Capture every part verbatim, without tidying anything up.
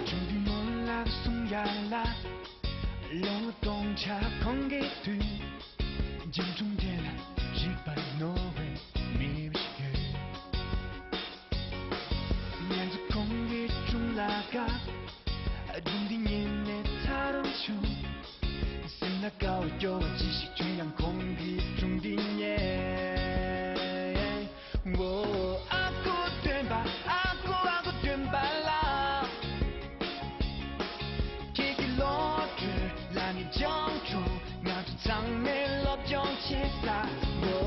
ཆུང་དུས་མོ་ལགས་གསུང་ཡ་ལ། ལོ་ངོ་སྟོང་ཆ་ཁོང་གི་དུས། འཇིགས་སྒྲོམ་དེ་ལ་རིག་པ་རྣོ་བའི་མི་ཞིག་ཡོད། ཉལ་ཚེ་ཁོང་གི་དྲུང་ལ་དགའ། སྒྲུང་འདི་ཉན་ནས་ཚ་རོང་བྱུང་། སེམས་ལ་དགའ་བ་སྐྱོ་བ་ཅི་ཞིག་བྱུང་ཡང་ཁོང་གི་སྒྲུང་འདི་ཉན། འོ། ཨ་ཁུ་སྟོན་པ། ཨ་ཁུ། ཨ་ཁུ་སྟོན་པ་ལགས། ཁྱེད་ཀྱི་བློ་གྲོས་ལ་ནི་སྦྱོང་གྲུབ། ང་ཚོ་ཚང་མས་སློབ་སྦྱོང་བྱེད་ས། འོ།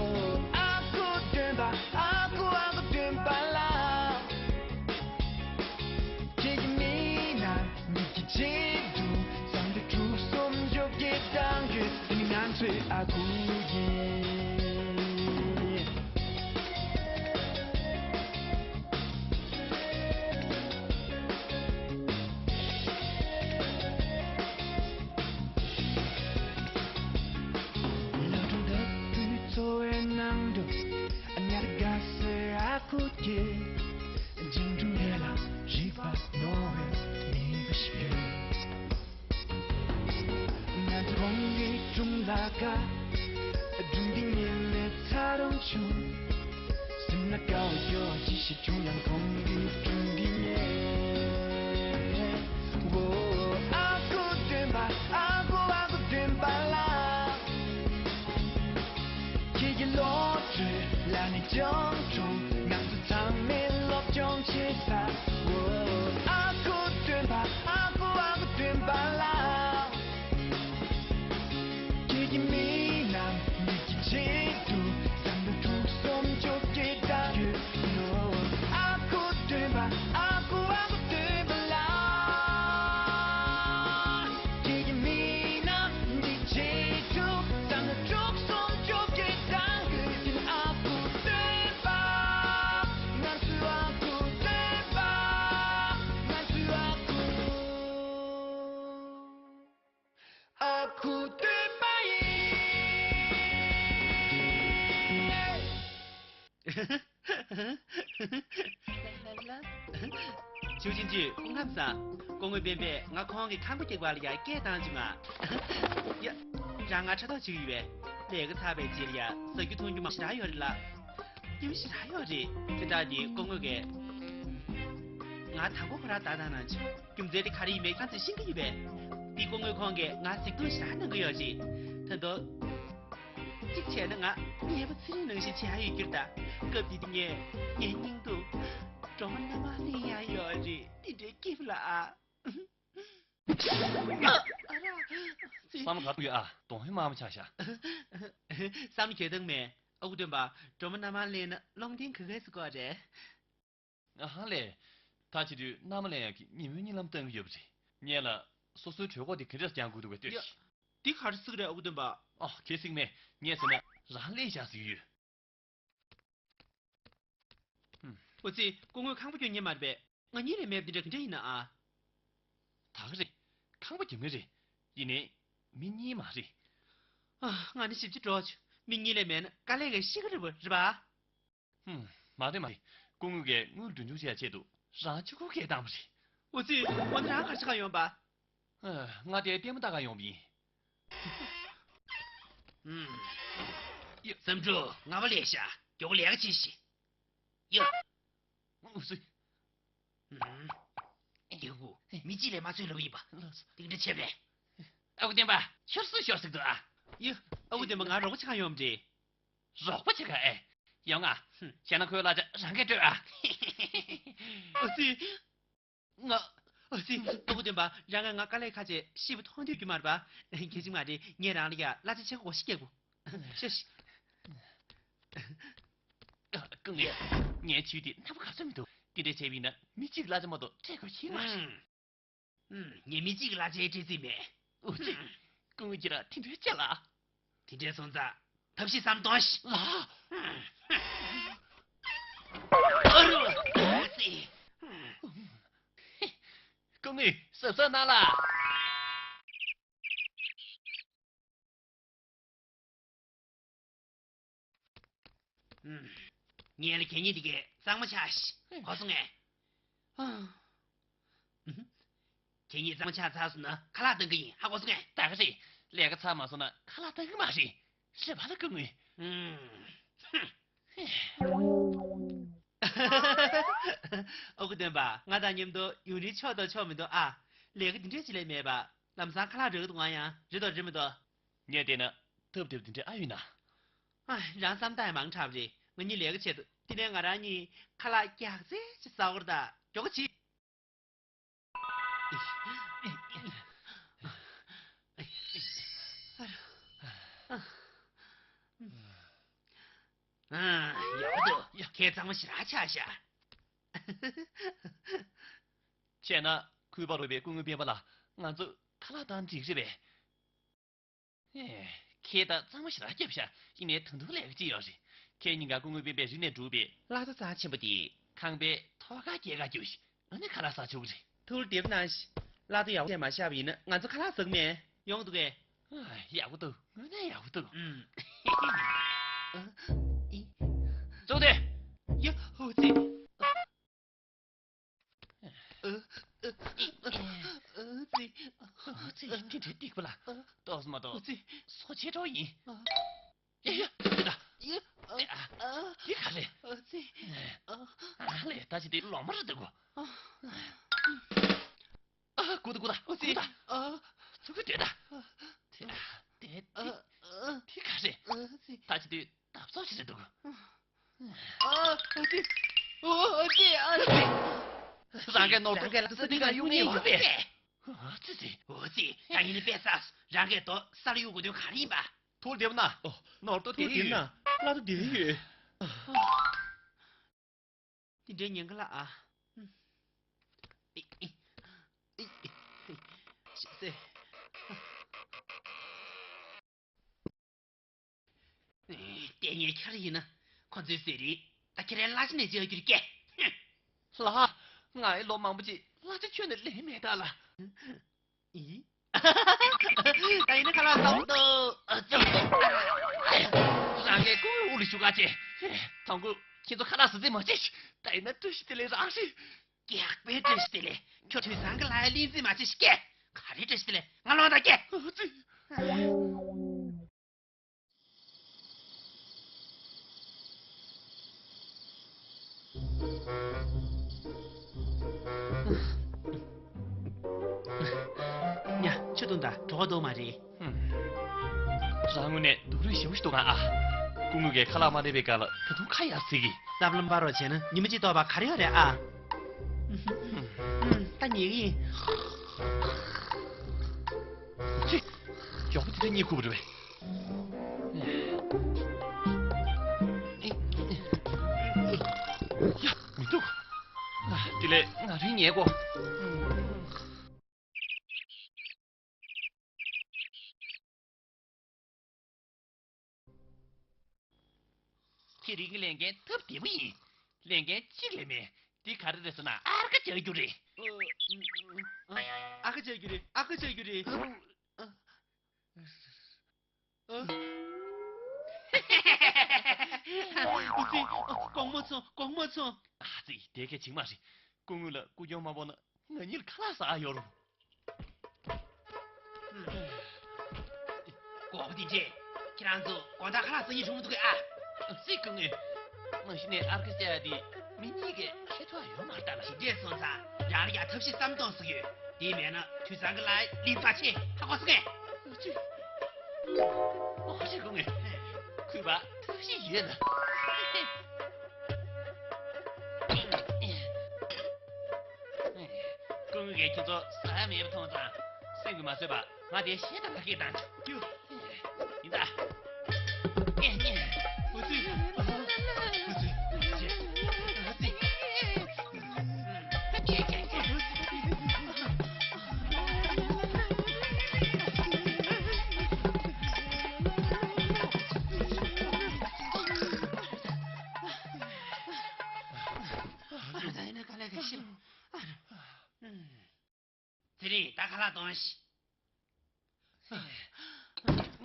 ཨ་ཁུ་སྟོན་པ། ཨ་ཁུ། ཨ་ཁུ་སྟོན་པ་ལགས། ཁྱེད་ཀྱི་མིག་ནང་མིག་གི་བརྗིད་དུ་བསམ་པའི་དྲུག་གསུམ་བཅོ་བརྒྱད་གཏང་དགོས། དེ་ནི་ང་ཚོའི་ཨ་ཁུ་ཡིན། ལོ་གྲངས་ལྟ་བུའི་འཚོ་བའི་ནང་དུ། ཉལ་དགའ་སའི་ཨ་ཁུ་དེ། འཇིགས་སྒྲོམ་དེ་ལ་རིག་པ་རྣོ་བའི་མི་བུ་ཞིག་ཡོད། ང་ཚོ་ཁོང་གི་དྲུང་ལ་དགའ། སྒྲུང་འདི་ཉན་ནས་ཚ་རོང་བྱུང་། སེམས་ལ་དགའ་བ་སྐྱོ་བ་ཅི་ཞིག་བྱུང་ཡང་ཁོང་གི་སྒྲུང་འདི་ཉན། འོ། ཨ་ཁུ་སྟོན་པ། ཨ་ཁུ། ཨ་ཁུ་སྟོན་པ་ལགས། ཁྱེད་ཀྱི་བློ་གྲོས་ལ་ནི་སྦྱོང་གྲུབ། ང་ཚོ་ཚང་མས་སློབ་སྦྱོང་བྱེད་ས། འོ། ཨ་ཁུ་སྟོན་པ། ཨ་ཁུ། ཨ་ཁུ་སྟོན་པ་ལགས། ཁྱེད་ཀྱི་མིག་ནང་མིག་གི་བརྗིད་དུ་བསམ་བློ་དྲུག་གསུམ་བཅོ་བརྒྱད་གཏང་དགོས་ནོ། ཨ་ཁུ་སྟོན་པ། ཨ་ཁུ། ཨ་ཁུ་སྟོན་པ་ལགས། ཁྱེད་ཀྱི་མིག་ནང་མིག་གི་བརྗིད་དུ་བསམ་བློ་དྲུག་གསུམ་བཅོ་བརྒྱད་གཏང་དགོས་ཀྱི་ཨ་ཁུ་སྟོན་པ། ང་ཚོའི་ཨ་ཁུ་སྟོན་པ། ང་ཚོའི་ཨ་ཁུ། ཨ་ཁུ་སྟོན་པ་ཡིན། ལ་ལ་ལ། ཆུ་ཆེན་ཆུ་ཁོང་ཁམས་བཟང་། སྐུ་ངོ་སྤེན་པས་ང་ཁོང་གི་ཁང་པ་རྒྱག་པ་ལ་ཡ་སྐད་བཏང་བྱུང་ང་། ཡ། རང་ང་ཕྲག་དོག་བྱེད་ཀྱི་ཡོད་པས། ལས་ཀ་ཚར་བའི་རྗེས་ལ་ཡ་ཟ་རྒྱུ་འཐུང་རྒྱུ་མང་ཞེ་དྲག་ཡོད་རེད་ལ། སྐྱིད་པོ་ཞེ་དྲག་ཡོད་རེད། དེ་དག་ནི་སྐུ་ངོ་གིས། ང་དང་པོ་ཁོ་རང་བདག་བཏང་གནང་བྱུང་། རྒྱུ་མཚན་དེ་ག་རེ་ཡིན་མིན་ཁྱེད་ཚོས་ཤེས་ཀྱི་ཡོད་པས། འདི་སྐུ་ངོ་ཁོང་གིས་ང་གཟིགས་སྐྱོང་ཞེ་དྲག་གནང་གི་ཡོད་རེད། ད་དུང་། གཅིག་བྱས་ན་ང་ཉེས་པ་ཚེ་རིང་ནང་བཞིན་བྱེད་ཡ་ཡོད་རྒྱུ་རེད་ད། སྐབས་དེ་དུས་ངས་ངའི་སྙིང་སྡུག་སྒྲོལ་མ་མནའ་མ་ལེན་ཡ་ཡོད་རེད། དེ་འདྲའི་སྐྱིད་པོ་ལ་ཨ། ཨ་ར། བསམ་བློ་ག་ཡོད་ཨ། གདོང་ཧེ་དམར་མོ་ཆགས་ཤག་བསམ་བློ་གྱོད་སྟངས་མེད། ཨ་ཁུ་སྟོན་པ། སྒྲོལ་མ་མནའ་མ་ལེན་ན་སློང་རྟེན་ག་གས་སུ་དགོས་རེད། ཨ་ཧ་ལས། ད་བྱེད་དུས་མནའ་མ་ལེན་ཡག་གི་ཉིན་མོའི་གཉིད་ལམ་བཏང་གི་ཡོད་པ་རེད། ངས་ལ། སོ་སོའི་གྲོད་ཁོག་དེ་ག་འདྲས་བསྐྱང་དགོས་འདུག་གས་ལྟོས་ཤིག་འདི་ག་རེ་ཟེར་གི་རེད་ཨ་ཁུ་སྟོན་པ། ཨ་གལ་སྲིད་མེད་ངས་ཟེར་ན་རང་ལས་བཞག་ཟེར་གི་ཡོད། ཨོ་ཙི། སྐུ་ངོས་ཁང་པ་རྒྱག་མཁན་མ་རེད་པས། ང་གཉིས་ལས་མེད་པ་འདི་འདྲ་ག་འདྲ་ཡིན་ན་ཨ། ད་ག་རེད། ཁང་པ་རྒྱག་མཁན་རེད། ཡིན་ནའི། མི་གཉིས་མ་རེད། ཨ། ང་ནི་ཞིབ་ཅིག་འགྲོ་ཆུ། མི་གཉིས་ལས་མེད་ན་དཀའ་ལས་ཀྱི་ཤི་ཁ་རེད་པ་རེད་པ། ཧུམ། མ་རེད་མ་རེད། སྐུ་ངོས་ཀྱིས་དངུལ་གྲོན་ཆུང་བྱེད་ཡ་ཆེད་དུ་རང་ཕྱུ་གུ་སྐད་བཏང་བ་རེད། ཨོ་ཙི། འོ་ན་རང་ག་རེ་བྱེད་ག་ཡོང་པ། ཨ། ང་དེ་ལྟད་མོ་ལྟ་ག་ཡོང་བ་ཡིན། ཧུམ། ཡ། བསམ་གྲུབ་ང་པ་ལས་ཤ་མགྱོགས་ལས་ཀ་བྱེད་ཤིག་ཡ། ཨོ་ཙི། ཧུམ། རྒྱལ་པོ། མི་གཅིག་ལས་མ་འཚོལ་ལབ་ཡིན་པ། ལགས་སོ། དེ་འདྲ་བྱས་པས། ཨ་ཁུ་སྟོན་པ། ཤོར་སོང་ཤོར་སོང་འདུག་ཨ། ཡ། ཨ་ཁུ་སྟོན་པ་ང་རོགས་པ་བྱེད་ག་ཡོང་བ་རེད། རོགས་པ་བྱེད་ག་ཨེ། ཡོང་ང་། ཧུམ། བྱས་ན་ཁོའི་གླ་ཆ་རང་གིས་སྤྲོད་ཨ། ཨ་ཙི། ང་། ཨ་ཙི། ཨ་ཁུ་སྟོན་པ། རང་ང་ང་དཀའ་ལས་ཁག་བྱས་ཤི་བ་མཐོང་འདོད་རྒྱུ་མ་རེད་པ། གལ་ཆེན་མ་རེད། ངས་རང་ལ་ཡ་གླ་ཆ་ཕྱེད་ཀ་བཞི་སྟེར་གོ། ཤ་ཤི། སྐུ་ངོ། ངའི་ཇུས་དེ་རྣམ་པ་ག་ཚོད་མི་འདུག་དེ་འདྲ་བྱས་པ་ཡིན་ན་མི་གཅིག་གི་གླ་ཆ་མ་གཏོགས་སྤྲད་དགོས་ཤེས་མ་རེད། ཨུམ། ངས་མི་གཅིག་གི་གླ་ཆའི་སྤྲད་རྩིས་མེད། ཨོ་ཙི། སྐུ་ངོ་ཁྱེད་རང་དེ་འདྲའི་སྐྱ་ལ། དེ་འདྲའི་སོང་ཙང་ཐབས་ཤེས་བསམ་གཏོང་ཤིག་ལ། ཨ་རོ། ཨ་ཙི། གཟབ་གཟབ་གནང་ལ། ངས་ལ་གད་སྙིགས་དེ་གས་གཙང་མ་ཆགས་ཤིག་གོ་སོང་ངས། ཨ། ཁྱེད་གཉིས་གཙང་མ་ཆགས་ཚར་སོང་ན་ཁ་ལག་བཏང་གི་ཡིན། ཧ་གོ་སོང་ངས། ད་ག་རེད། ལས་ཀ་ཚར་མ་སོང་ན་ཁ་ལག་བཏང་གི་མ་རེད། རེད་པ་ལ་སྐུ་ངོ། ཨུམ། ཨོ་ཁུ་སྟོན་པ། ང་དང་མཉམ་དུ་ཡུན་རིང་ཆོག་དང་ཆོག་མི་འདུག་ཨ། ལས་ཀ་འདི་འདྲས་ཅིག་ལས་མེད་པ། ལམ་སང་ཁ་ལག་རག་གི་འདུག་ང་ཡང་རེད་དོ་རེད་མི་འདུག་ངས་བལྟས་ན་ཐབས་བདེ་པོ་འདི་འདྲས་ཨ་ཡོད་ན། ཨ། རང་བསམ་སྟངས་མང་དྲགས་པ་རེད། ང་གཉིས་ལས་ཀ་བྱེད་དུ་དེ་ནས་ང་རང་གཉིས་ཁ་ལག་རྒྱགས་ཚད་ཅིག་ཟ་དགོས་རེད་ད། མགྱོགས་པོ་བྱེད། ཨ། ཡག་པོ་འདུག་ཁྱེད་གཙང་མ་ཞེ་དྲག་ཆགས་ཤག་བྱས་ན་གུས་པ་རུ་པའི་སྐུ་ངོ་སྤེན་པ་ལགས། ང་ཚོ་ཁ་ལག་བཏང་འགྲིག་རེད་པས། ཨེ། ཁྱེད་ད་གཙང་མ་ཞེ་དྲག་བརྒྱབ་ཤག་ཡིན་ནའི་ད་དུང་ལས་ཀ་ཅི་ཡོད་རེད། ཁྱེད་གཉིས་ཀ་སྐུ་ངོ་སྤེན་པའི་རིག་གནས་གྲུབ་པའི་བླ་རྡོ་རྩ་ཆེན་པོ་དེ་ཁང་པའི་ཐོག་ཁ་སྐྱེལ་ག་རྒྱུགས་ཤིག་ཨ་ནི་ཁ་ལག་ཟ་ཆོག་གི་རེད། ཐུགས་བདེ་པོ་གནང་ཞིག་བླ་རྡོ་ཡག་པོ་བྱས་མ་བཞག་པ་ཡིན་ན་ང་ཚོ་ཁ་ལག་ཟ་གི་མེད། ཡོང་གི་འདུག་གས། ཨ། ཡག་པོ་འདུག་དངོས་གནས་ཡག་པོ་འདུག་ཨུམ། ཨ། ཨི། ཙོག་སྟེ། ཡ། ཧོ་ཙི། ཨ། ཨ། ཨ། ཨ་ཙི། ཨ་ཙི། དེ་འདྲའི་སྡིག་པ་ལ། ཨ། ཏོག་ཙམ་མ་གཏོགས། ཨ་ཙི། སོ་ཆེ་གྲོགས་ཡིན། ཨ། ཡ་ཡ། ཡ། ཨ། ཨ། དེ་ག་རེད། ཨ་ཙི། ཨ། ཨ་ལས་ད་ཅི་དེ་ལོ་མ་རེད་འདུག་གོ། ཨ། ཨ། དགུ་ད་དགུ་ད། ཨ་ཙི། དགུ་ད། ཨ། ཚུགས་ཀྱི་འདོད་ད། ཨ། དེ་དེ་དེ། ཨ། ཨ། དེ་ག་རེད། ཨ་ཙི། ད་ཅི་དེ་འདབ་ཚོགས་ཤིག་རེད་འདུག་ཨ། ཨ་ཙི། ཨོ་ཨ་ཙི། ཨ་ཙི། རང་གའི་ནོར་རང་གའི་ལག་ཏུ་ས་ཏིང་ག་གཡུག་ཉེས་ཡོད་པས། ཨ་ཙི་ཙི། ཨོ་ཙི། ད་ཡིན་ན་དཔེ་ས་རང་གའི་རྡོ་ས་ལ་གཡུག་དགོས་དོན་ག་རེ་ཡིན་པ། ཐུགས་བདེ་པོ་གནང་། ཨོ། ནོར་རྡོ་དེ་ཡོད། ཐུགས་བདེ་པོ་གནང་། བླ་རྡོ་དེ་ཡོད། དེ་འདྲའི་ཉེན་ཁ་ལ་ཨ། ཤི་ཟེར། ལྟས་ངན་ཁྱེད་རང་ཡིན་ན། ཁོ་ཚོའི་ཟས་རིགས་ད་ཁྱེད་རའི་གླ་ཆ་ནས་བརྗེ་རྒྱུ་རེད་ཀྱེ། ལགས། ང་ཡི་ལོ་མང་པོ་ཅིག་གླ་ཆ་ཁྱོན་ནས་ལེན་མེད་ད་ལ། ཨི། ད་ཡིན་ན་ཁ་ལག་བཟང་པོ་འདུག་ཨ་ཙི། རང་གིས་ཀུན་དབུགས་ལ་ཞུ་ག་བྱེད། དང་པོ་ཁྱེད་ཚོ་ཁ་ལག་ཟ་རྩིས་མ་བྱེད། ད་ཡིན་ན་བཀྲ་ཤིས་བདེ་ལེགས་རང་རེད། སྐྱག་པའི་བཀྲ་ཤིས་བདེ་ལེགས། ཁྱོད་དུས་བཟང་གི་ལ་ཡ་ལེན་རྩིས་མ་བྱེད་ཤིག་ཀྱེ། ག་རེ་བཀྲ་ཤིས་བདེ་ལེགས། ང་ལོང་ད་ཀྱེ། ཨ་ཙི། ཉ། ཆུ་བཏུང་དང་གྲོད་ཁོག་ལྟོགས་མ་རེད། ཧུམ། རང་ངོས་ནས་སྡུག་རུས་ཞེ་པོ་ཞིག་འདུག་ག་ཨ། སྐུ་ངོ་གིས་ཁ་ལག་མ་སྟེར་བའི་སྐབས་ལ་ད་དུང་ཁ་ཡར་ཟེར་གི། སྲབ་ལམ་པ་རོགས་བྱས་ན་ཉི་མ་གཅིག་ལྟོགས་པ་ག་རེ་ཡོད་རེད་ཨ། ཧུམ། ད་ཉལ་གི་ཡིན། ཅི། མགྱོགས་པོ་དེ་འདྲ་གཉིད་ཁུག་པ་རེད་པས། ཡ། མི་འདུག་ཨ། དེ་ལས་ང་རང་ཉལ་གོ། དེ་རིང་གི་ལས་འགན་སྟབས་བདེ་པོ་ཡིན། ལས་འགན་གཅིག་ལས་མེད། འདི་ག་རེ་རེད་ཟེར་ན་ཨར་ཀ་རྒྱག་རྒྱུ་རེད། ཨ་ཁ་རྒྱག་རྒྱུ་རེད། ཨ་ཁ་རྒྱག་རྒྱུ་རེད། ཨ། ཨ་ཙི། དགོང་མོ་ཚོ། དགོང་མོ་ཚོ། ཨ་ཙི། དེ་གས་བྱིངས་མ་རེད། སྐུ་ངོ་ལ་སྐུ་གྱོང་མ་ཕོག་ན་ང་གཉིས་ལ་ཁ་ལག་ཟ་ཨ་ཡོད་རུང་། ཨུམ། ལྐོག་པ་དེ་འདྲས། ཁྱེད་རང་ཚོ་དགོང་དག་ཁ་ལག་ཟ་སྙིང་བྲོ་མི་འདུག་གས་ཨ། ཨ་ཙི། སྐུ་ངོ། མ་གཞི་ནས་ཨར་ཀ་བཅའ་ཡ་དེ་མི་གཉིས་ཀས་ཁེ་ཐོག་ཡོད་མ་རེད་ད་ལ། དེ་འདྲས་སོང་ཙང་རང་ལ་ཡ་ཐབས་ཤེས་བསམ་སྟངས་སུ་ཡོད། དེ་མེད་ན་དུས་བཟང་གི་ལ་ལིང་ཚ་ཆེ་ཧ་གོ་སོང་ངས། ཨ་ཙི། ཨོ་ཙི། སྐུ་ངོ། གུས་པ་ཐབས་ཤེས་ཡོད་ལ། སྐུ་ངོ་གིས་ཁྱེད་ཚོ་ཟ་ཡ་མེད་པ་མཐོང་ཙང་སེམས་ཀྱིས་མ་བཟོད་པ་ང་དེ་བཤད་དང་ལག་སྐྱེས་བཏང་བྱུང་། ཡིན་ད། ཨོ་ཙི། ཨོ་ཙི། ཨོ་ཙི། ཨོ་ཙི། དེ་རིང་ད་ཁ་ལག་གཏོང་ཤིག་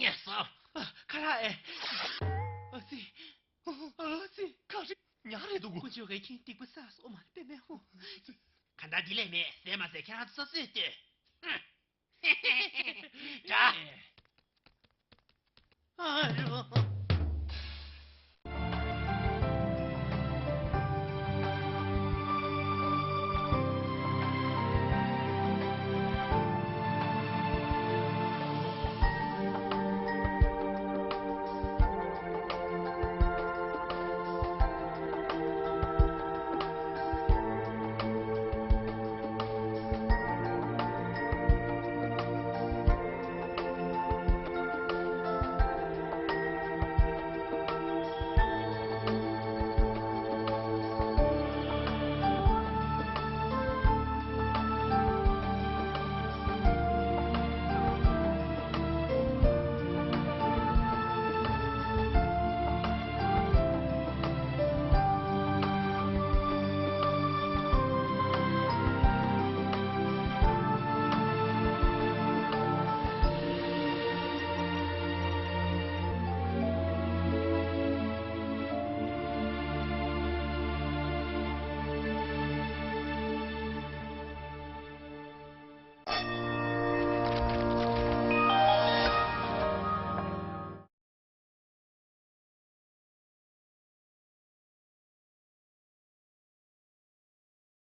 ངས་སོ། ཁ་ལག་ཨེ། ཨ་ཙི། ཨ་ཙི། ཁ་རི་ཉག་རེད་འདུག་ཀུ་ཅོ་གའི་ཁྱེད་སྡིག་པ་བསགས་སོ་མ་རེད་པས་མེད་ཧོ། ག་འདྲ་འདི་ལས་མེད་ཟས་མ་ཟས་ཁྱེད་རང་ཚོ་སོ་སོས་ལྟོས། ཧུམ། འདྲ། ཨ་ཡོ།